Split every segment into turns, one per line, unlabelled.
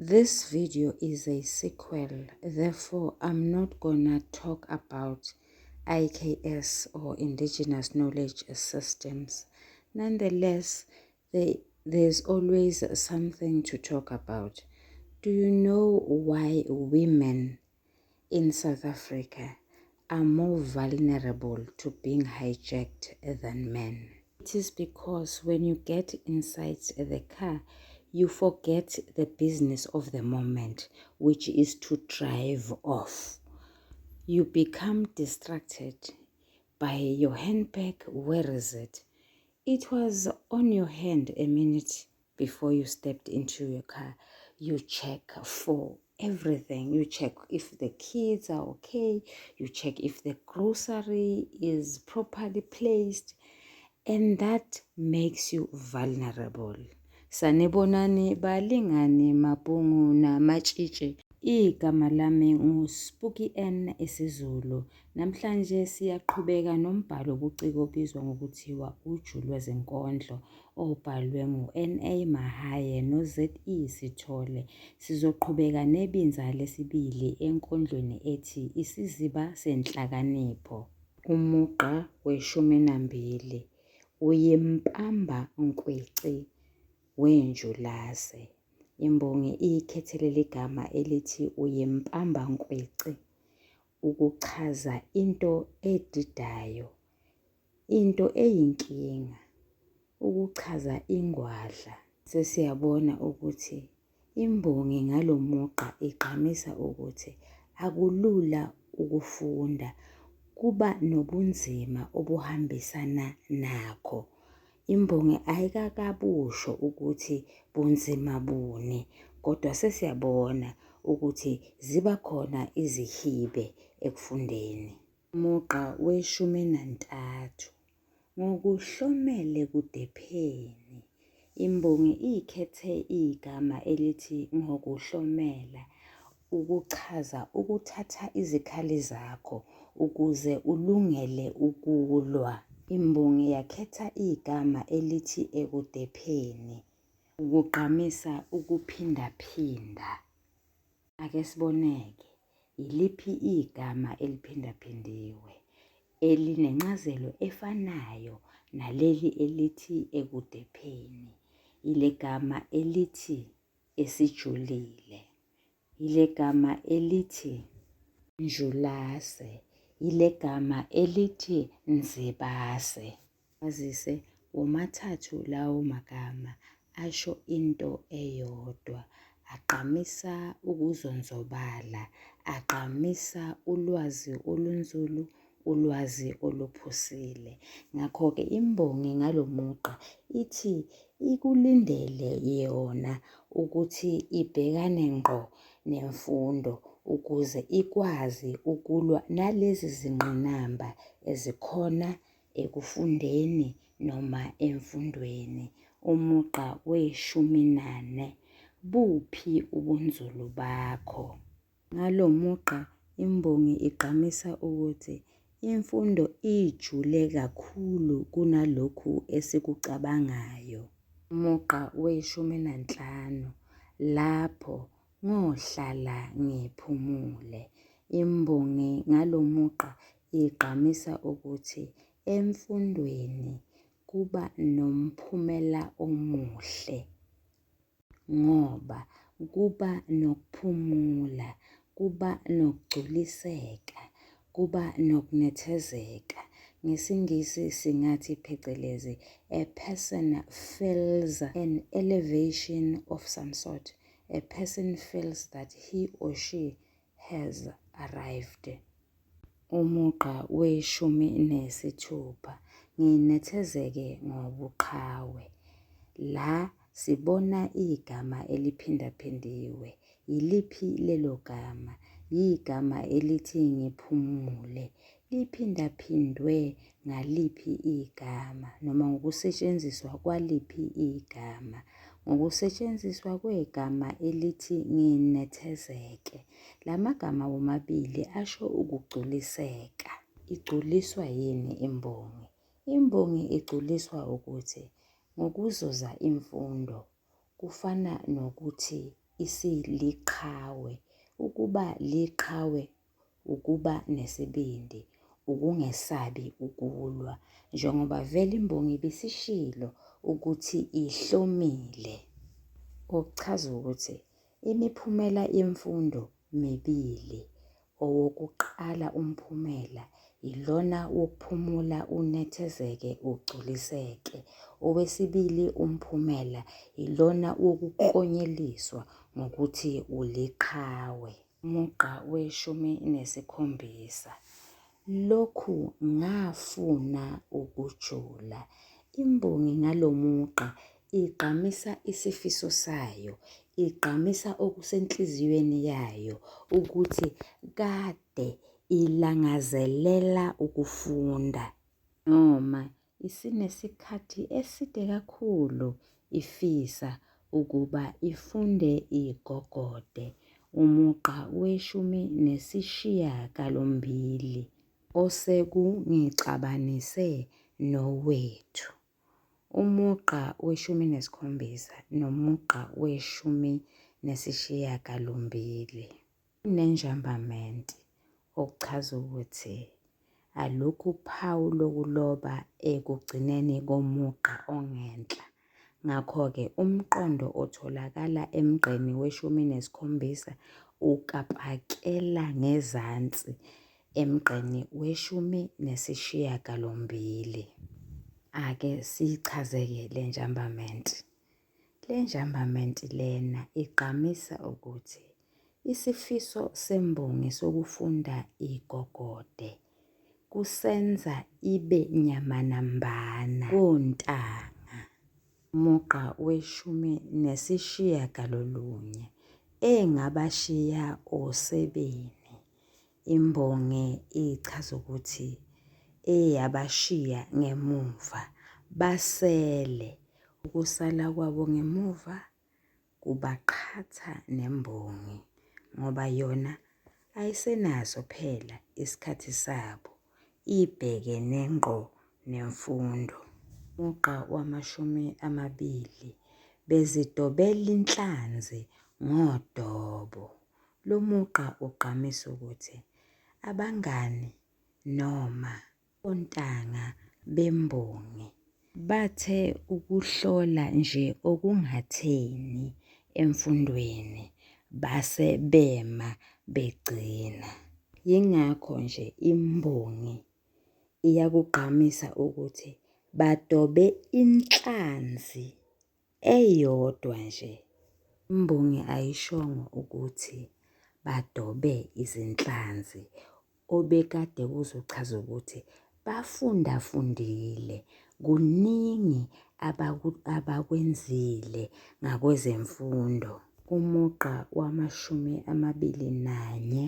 This video is a sequel, therefore I'm not gonna talk about IKS or Indigenous Knowledge Systems. Nonetheless, there's always something to talk about. Do you know why women in South Africa are more vulnerable to being hijacked than men? It is because when you get inside the car, you forget the business of the moment, which is to drive off. You become distracted by your handbag. Where is it? It was on your hand a minute before you stepped into your car. You check for everything. You check if the kids are okay. You check if the grocery is properly placed. And that makes you vulnerable. Sanibonani balingani mabhungu namatshitshi. Igama lami nguSpooky N isiZulu. Namhlanje siyaqhubeka nombhalo obuciko obizwa ngokuthiwa Uju Lwezinkondlo obhalwe ngu-N.A. Mahaye no-Z.E. Sithole. Sizoqhubeka nebinza lesibili enkondlweni ethi Isiziba Senhlakanipho. Umugqa weshumi nambili uyimpamba nkwici wenjulase. Imbongi iyikhethe leli gama elithi uyimpamba nkwici ukuchaza into edidayo, into eyinkinga, ukuchaza ingwadla. Sesiyabona ukuthi imbongi ngalo mugqa igqamisa ukuthi akulula ukufunda, kuba nobunzima obuhambisana nakho. Imbongi ayikakabusho ukuthi bunzima buni, kodwa sesiyabona ukuthi ziba khona izihibe ekufundeni. Umugqa weshumi nantathu ngokuhlomele kudepheni. Imbongi ikhethe igama elithi ngokuhlomela ukuchaza ukuthatha izikhali zakho ukuze ulungele ukulwa. Imbongi yakhetha igama elithi ekudepheni ukugqamisa ukuphindaphinda. Ake siboneke, yiliphi igama eliphindaphindiwe elinencazelo efanayo naleli elithi ekudepheni? Ile gama elithi esijulile, ile gama elithi njulase, ile gama elithi nzibase. Azise womathathu lawo magama asho into eyodwa, agqamisa ukuzonzobala, agqamisa ulwazi olunzulu, ulwazi oluphusile. Ngakho-ke imbongi ngalo mugqa ithi ikulindele yona ukuthi ibhekane ngqo nemfundo ukuze ikwazi ukulwa nalezi zingqinamba ezikhona ekufundeni noma emfundweni. Umugqa weshumi nane, buphi ubunzulu bakho? Ngalo mugqa imbongi igqamisa ukuthi imfundo ijule kakhulu kunalokhu esikucabangayo. Umugqa weshumi nanhlanu, lapho ngohlala ngiphumule. Imbongi ngalo mugqa igqamisa ukuthi emfundweni kuba nomphumela omuhle ngoba kuba nokuphumula, kuba nokugculiseka, kuba nokunethezeka. NgesiNgisi singathi phecelezi a person feels an elevation of some sort. A person feels that he or she has arrived. Umugqa weshumi nesithupha, nginethezeke ngobuqhawe. La sibona igama eliphindaphindiwe. Yiliphi lelo gama? Yigama elithi ngiphumule. Liphindaphindwe ngaliphi igama noma ngokusetshenziswa kwaliphi igama? Ngokusetshenziswa kwegama elithi nginethezeke. La magama womabili asho ukugculiseka. Igculiswa yini imbongi? Imbongi igculiswa ukuthi ngokuzuza imfundo kufana nokuthi isiliqhawe. Ukuba liqhawe ukuba nesibindi, ukungesabi ukulwa njengoba vele imbongi ibisishilo ukuthi ihlomile. Okuchaza ukuthi imiphumela yemfundo mibili. Owokuqala umphumela ilona wokuphumula unethezeke ugculiseke. Owesibili umphumela ilona wokuklonyeliswa ngokuthi uliqhawe. Umugqa weshumi nesikhombisa. Lokhu ngafuna ukujula. Imbongi ngalo mugqa igqamisa isifiso sayo, igqamisa okusenhliziyweni yayo ukuthi kade ilangazelela ukufunda noma isinesikhathi eside kakhulu ifisa ukuba ifunde igogode. Umugqa weshumi nesishiyagalombili osekungixabanise nowethu. Umugqa weshumi nesikhombisa nomugqa weshumi nesishiyagalombili unenjambamenti okuchaza ukuthi alukho uphawu lokuloba ekugcineni komugqa ongenhla. Ngakho-ke umqondo otholakala emgqeni weshumi nesikhombisa ukapakela ngezansi emgqeni weshumi nesishiyagalombili. Ake siyichaze-ke le njambamenti. Le njambamenti lena igqamisa ukuthi isifiso sembongi sokufunda igogode kusenza ibe nyamanambana kontanga. Umugqa weshumi nesishiyagalolunye engabashiya osebeni. Imbongi ichaza ukuthi eyabashiya ngemuva basele. Ukusala kwabo ngemuva kubaqhatha nembongi ngoba yona ayisenaso phela isikhathi sabo ibhekene ngqo nemfundo. Umugqa wamashumi amabili bezidobela inhlanzi ngodobo. Lo mugqa ugqamisa ukuthi abangani noma ontanga bembongi bathe ukuhlola nje okungatheni emfundweni base bema begcina. Yingakho nje imbongi iyakugqamisa ukuthi badobe inhlanzi eyodwa nje. Imbongi ayishongo ukuthi badobe izinhlanzi obekade kuzochaza ukuthi bafundafundile, kuningi abakwenzile ngakwezemfundo. Umugqa wamashumi amabili nanye,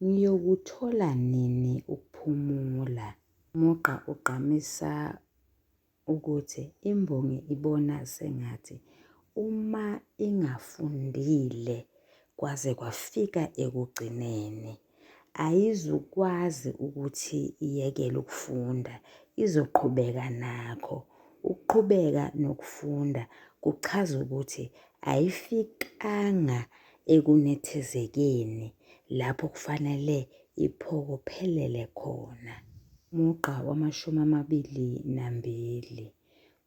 Ngiyokuthola nini ukuphumula? Umugqa ugqamisa ukuthi imbongi ibona sengathi uma ingafundile kwaze kwafika ekugcineni, ayizukwazi ukuthi iyekele ukufunda, izoqhubeka nakho. Ukuqhubeka nokufunda kuchaza ukuthi ayifikanga ekunethezekeni lapho kufanele iphokophelele khona. Umugqa wamashumi amabili nambili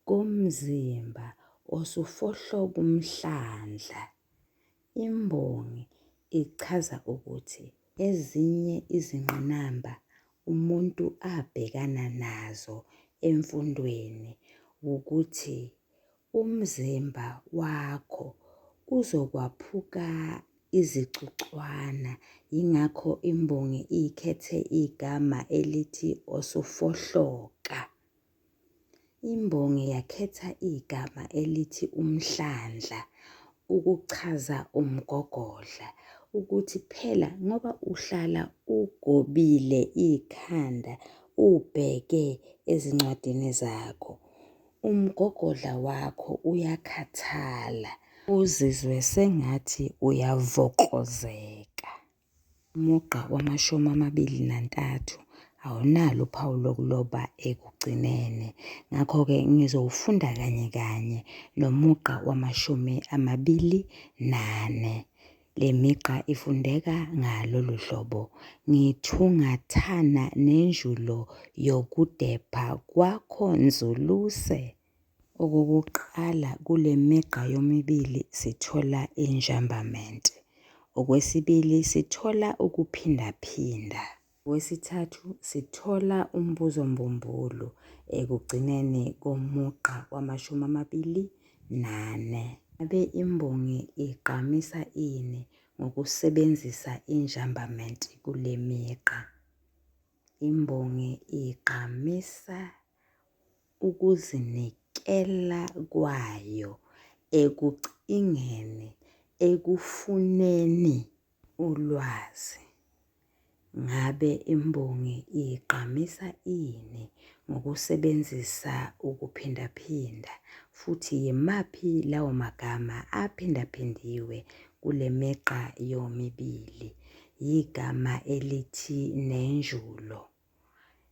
komzimba osufohloka umhlandla. Imbongi ichaza ukuthi ezinye izingqinamba umuntu abhekana nazo emfundweni wukuthi umzimba wakho uzokwaphuka izicucwana yingakho imbongi ikhethe igama elithi osufohloka. Imbongi yakhetha igama elithi umhlandla ukuchaza umgogodla ukuthi phela ngoba uhlala ugobile ikhanda ubheke ezincwadini zakho, umgogodla wakho uyakhathala uzizwe sengathi uyavoklozeka. Umugqa wamashumi amabili nantathu Awunalo uphawu lokuloba ekugcineni. Ngakho-ke ngizowufunda kanye kanye nomugqa wamashumi 24. Le migqa ifundeka ngalolu hlobo. Ngithungathana nenjulo yokudepha kwakho Nzuluse. Okokuqala kule migqa yomibili sithola enjambament. Okwesibili sithola ukuphindaphinda. Okwesithathu sithola umbuzo mbumbulu ekugcineni komugqa wamashumi 24. Ngabe imbongi igqamisa ini ngokusebenzisa enjambament kule migqa? Imbongi igqamisa ukuzinikela kwayo ekucingeni, ekufuneni ulwazi. Ngabe imbongi igqamisa ini ngokusebenzisa ukuphindaphinda futhi yimaphi lawo magama aphindaphindiwe kule migqa yomibili? Yigama elithi nenjulo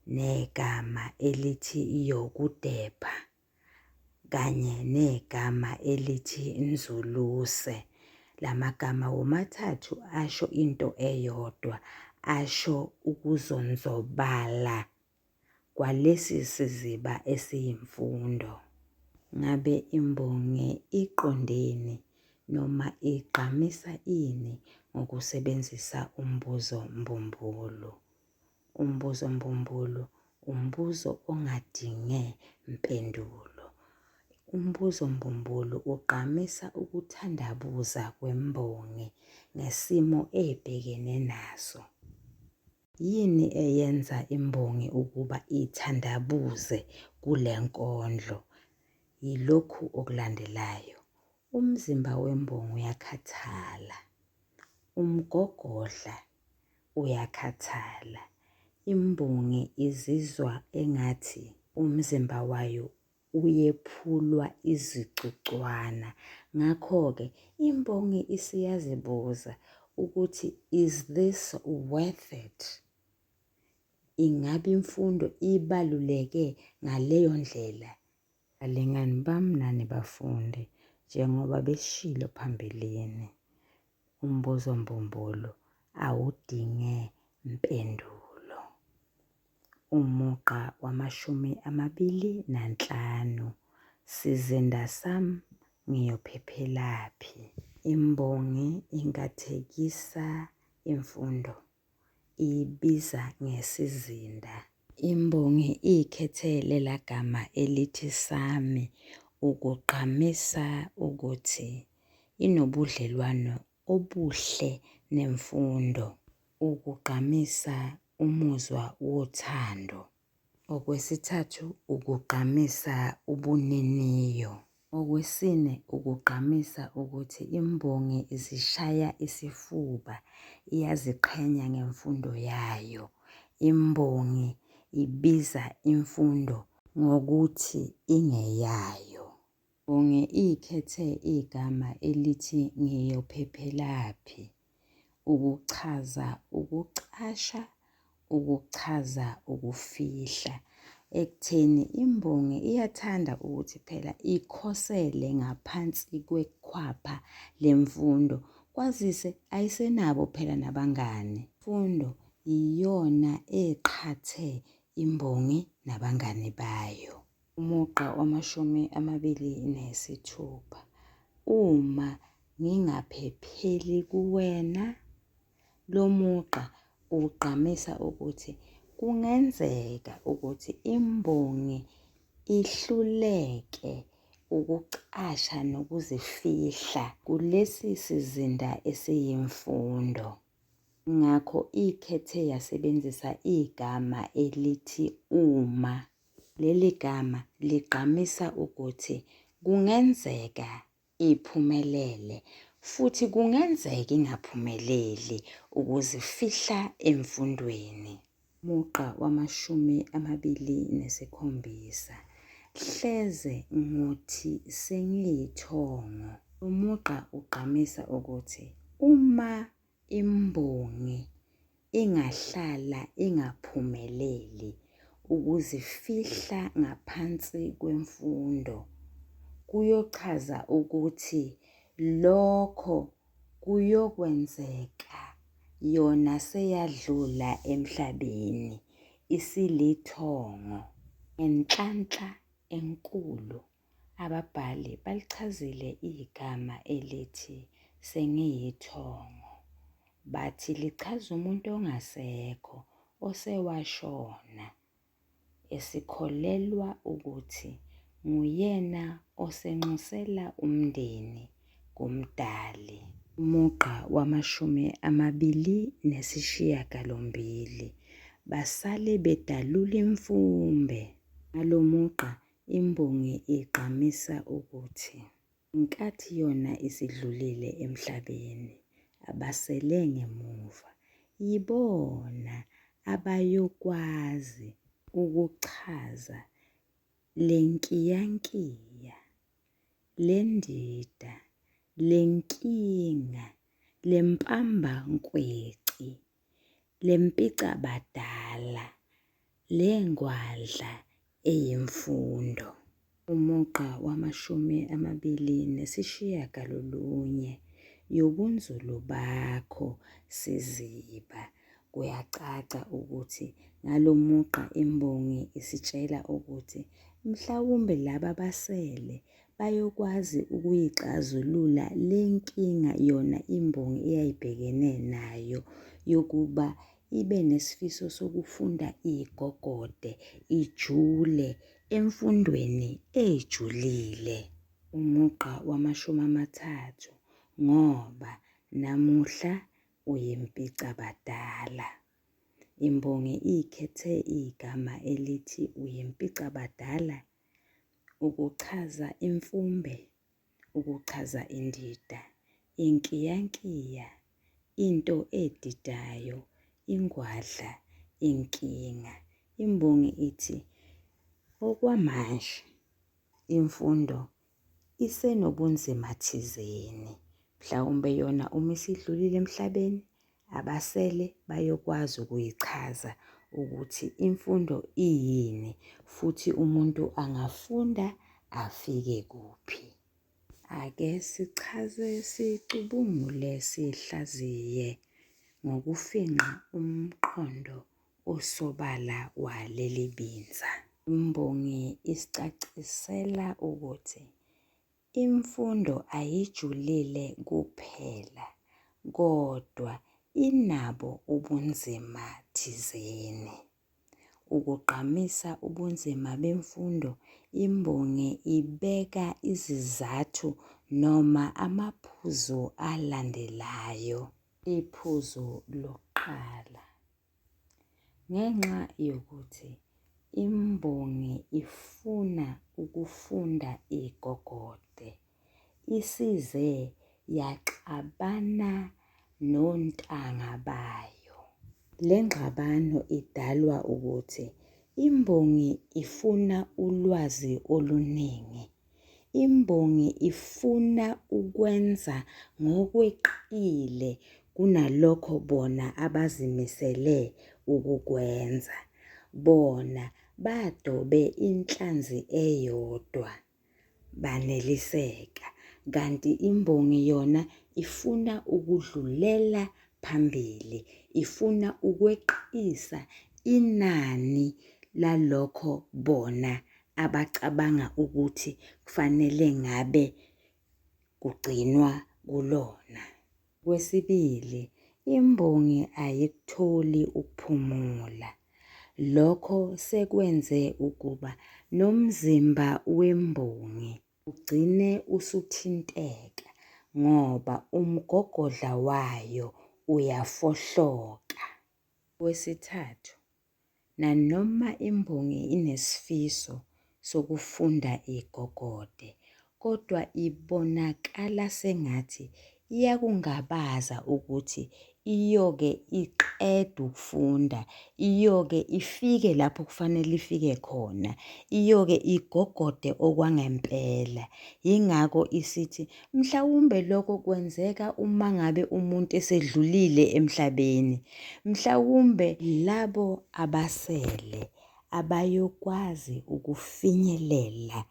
negama elithi yokudepha kanye negama elithi nzuluse. La magama womathathu asho into eyodwa, asho ukuzonzobala kwalesi siziba esiyimfundo. Ngabe imbongi iqondeni noma igqamisa ini ngokusebenzisa umbuzo mbumbulu? Umbuzo mbumbulu umbuzo ongadinge mpendulo. Umbuzo mbumbulu ugqamisa ukuthandabuza kwembongi ngesimo ebhekene naso. Yini eyenza imbongi ukuba ithandabuze kule nkondlo? Yilokhu okulandelayo. Umzimba wembongi uyakhathala. Umgogodla uyakhathala. Imbongi izizwa engathi umzimba wayo uyephulwa izicucwana. Ngakho-ke imbongi isiyazibuza ukuthi is this worth it? Ingabe imfundo ibaluleke ngaleyo ndlela? Balingani bami nani bafundi, njengoba beshilo phambilini, umbuzo mbumbulu awudinge mpendulo. Umugqa wamashumi 25, Sizinda sam ngiyophephelaphi? Imbongi ingathekisa imfundo iyibiza ngesizinda. Imbongi ikhethe lela gama elithi sami ukugqamisa ukuthi inobudlelwano obuhle nemfundo. Ukugqamisa umuzwa wothando. Okwesithathu ukugqamisa ubuniniyo. Okwesine ukugqamisa ukuthi imbongi izishaya isifuba, iyaziqhenya ngemfundo yayo. Imbongi ibiza imfundo ngokuthi ingeyayo. Imbongi ikhethe igama elithi ngiyophephelaphi ukuchaza ukucasha, ukuchaza ukufihla. Ekutheni imbongi iyathanda ukuthi phela ikhosele ngaphansi kwekhwapha lemfundo kwazise ayisenabo phela nabangani. Imfundo iyona eqhathe imbongi nabangani bayo. Umugqa wamashumi 26, Uma ngingaphepheli kuwena. Lo mugqa ugqamisa ukuthi kungenzeka ukuthi imbongi ihluleke ukucasha nokuzifihla kulesi sizinda esiyimfundo. Ngakho ikhethe yasebenzisa igama elithi uma. Leli gama ligqamisa ukuthi kungenzeka iphumelele futhi kungenzeka ingaphumeleli ukuzifihla emfundweni. Umugqa wamashumi 27, Hleze ngothi sengiyithongo. Umugqa ugqamisa ukuthi uma imbongi ingahlala ingaphumeleli ukuzifihla ngaphansi kwemfundo kuyochaza ukuthi lokho kuyokwenzeka yona seyadlula emhlabeni, isilithongo. Ngenhlanhla enkulu ababhali balichazile igama elithi sengiyithongo. Bathi lichaza umuntu ongasekho, osewashona, esikholelwa ukuthi nguyena osenxusela umndeni kuMdali. Umugqa wamashumi amabili nesishiyagalombili, Basale bedalula imfumbe. Ngalo mugqa imbongi igqamisa ukuthi ngenkathi yona isidlulile emhlabeni, abasele ngemuva yibona abayokwazi ukuchaza le nkiyankiya, le ndida, le nkinga, le mpambankweci, le mpicabadala, le ngwadla eyimfundo. Umugqa wamashumi amabili nesishiyagalolunye, Yobunzulu bakho siziba. Kuyacaca ukuthi ngalo mugqa imbongi isitshela ukuthi mhlawumbe laba abasele bayokwazi ukuyixazulula le nkinga yona imbongi eyayibhekene nayo yokuba ibe nesifiso sokufunda igogode, ijule emfundweni ejulile. Umugqa wamashumi amathathu, Ngoba namuhla uyimpicabadala. Imbongi ikhethe igama elithi uyimpicabadala ukuchaza imfumbe, ukuchaza indida, inkiyankiya, into edidayo, ingwadla, inkinga. Imbongi ithi okwamanje imfundo isenobunzima thizeni, mhlawumbe yona uma isidlulile emhlabeni abasele bayokwazi ukuyichaza ukuthi imfundo iyini futhi umuntu angafunda afike kuphi. Ake sichaze sicubungule sihlaziye ngokufingqa umqondo osobala waleli binza. Imbongi isicacisela ukuthi imfundo ayijulile kuphela kodwa inabo ubunzima thizeni. Ukugqamisa ubunzima bemfundo imbongi ibeka izizathu noma amaphuzu alandelayo. Iphuzu lokuqala, Ngenxa yokuthi imbongi ifuna ukufunda igogode, isize yaxabana nontanga bayo. Le ngxabano idalwa ukuthi imbongi ifuna ulwazi oluningi. Imbongi ifuna ukwenza ngokweqile kunalokho bona abazimisele ukukwenza. Bona badobe inhlanzi eyodwa baneliseka kanti imbongi yona ifuna ukudlulela phambili, ifuna ukweqisa inani lalokho bona abacabanga ukuthi kufanele ngabe kugcinwa kulona. Okwesibili, imbongi ayikutholi ukuphumula. Lokho sekwenze ukuba nomzimba wembongi ugcine usuthinteka ngoba umgogodla wayo uyafohloka. Okwesithathu, nanoma imbongi inesifiso sokufunda igogode kodwa ibonakala sengathi Iyakungabaza ukuthi iyoke iqede ukufunda, iyoke ifike lapho kufanele ifike khona, iyoke igogode okwangempela. Yingakho isithi mhlawumbe lokho kwenzeka uma ngabe umuntu esedlulile emhlabeni. Mhlawumbe labo abasele abayokwazi ukufinyelela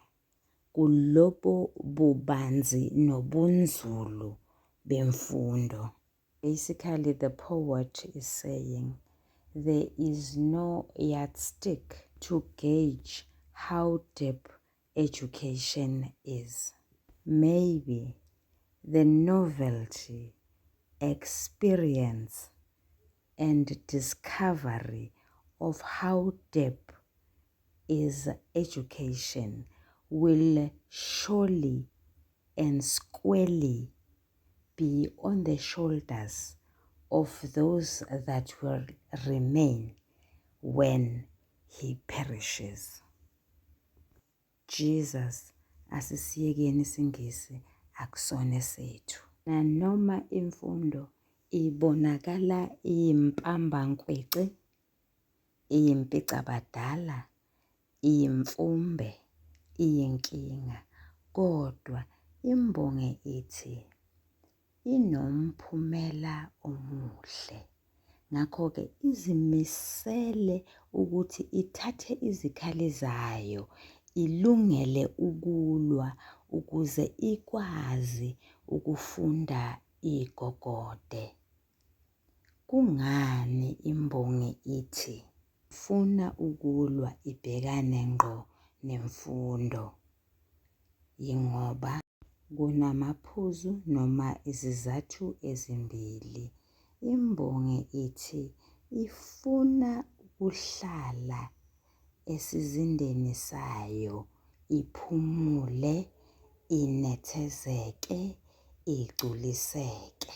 kulobo bubanzi nobunzulu bemfundo. Basically the poet is saying there is no yardstick to gauge how deep education is. Maybe the novelty, experience and discovery of how deep is education will surely and squarely be on the shoulders of those that will remain when he perishes. Jesus, asisiyekeni isiNgisi akusona esethu. Nanoma imfundo ibonakala iyimpambankweci, iyimpicabadala, iyimfumbe, iyinkinga, kodwa imbongi ithi inomphumela omuhle. Ngakho-ke izimisele ukuthi ithathe izikhali zayo ilungele ukulwa ukuze ikwazi ukufunda igogode. Kungani imbongi ithi. Ifuna ukulwa ibhekane ngqo nemfundo? Yingoba. Kunamaphuzu noma izizathu ezimbili. Imbongi ithi ifuna ukuhlala esizindeni sayo iphumule, inethezeke, igculiseke.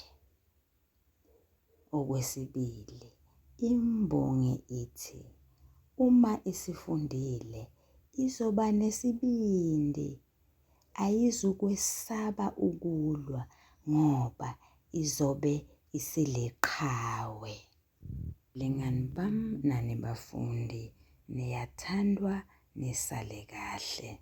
Okwesibili, imbongi ithi uma isifundile izoba nesibindi, ayizukwesaba ukulwa ngoba izobe isiliqhawe. Balingani bam nani bafundi, niyathandwa nisale kahle.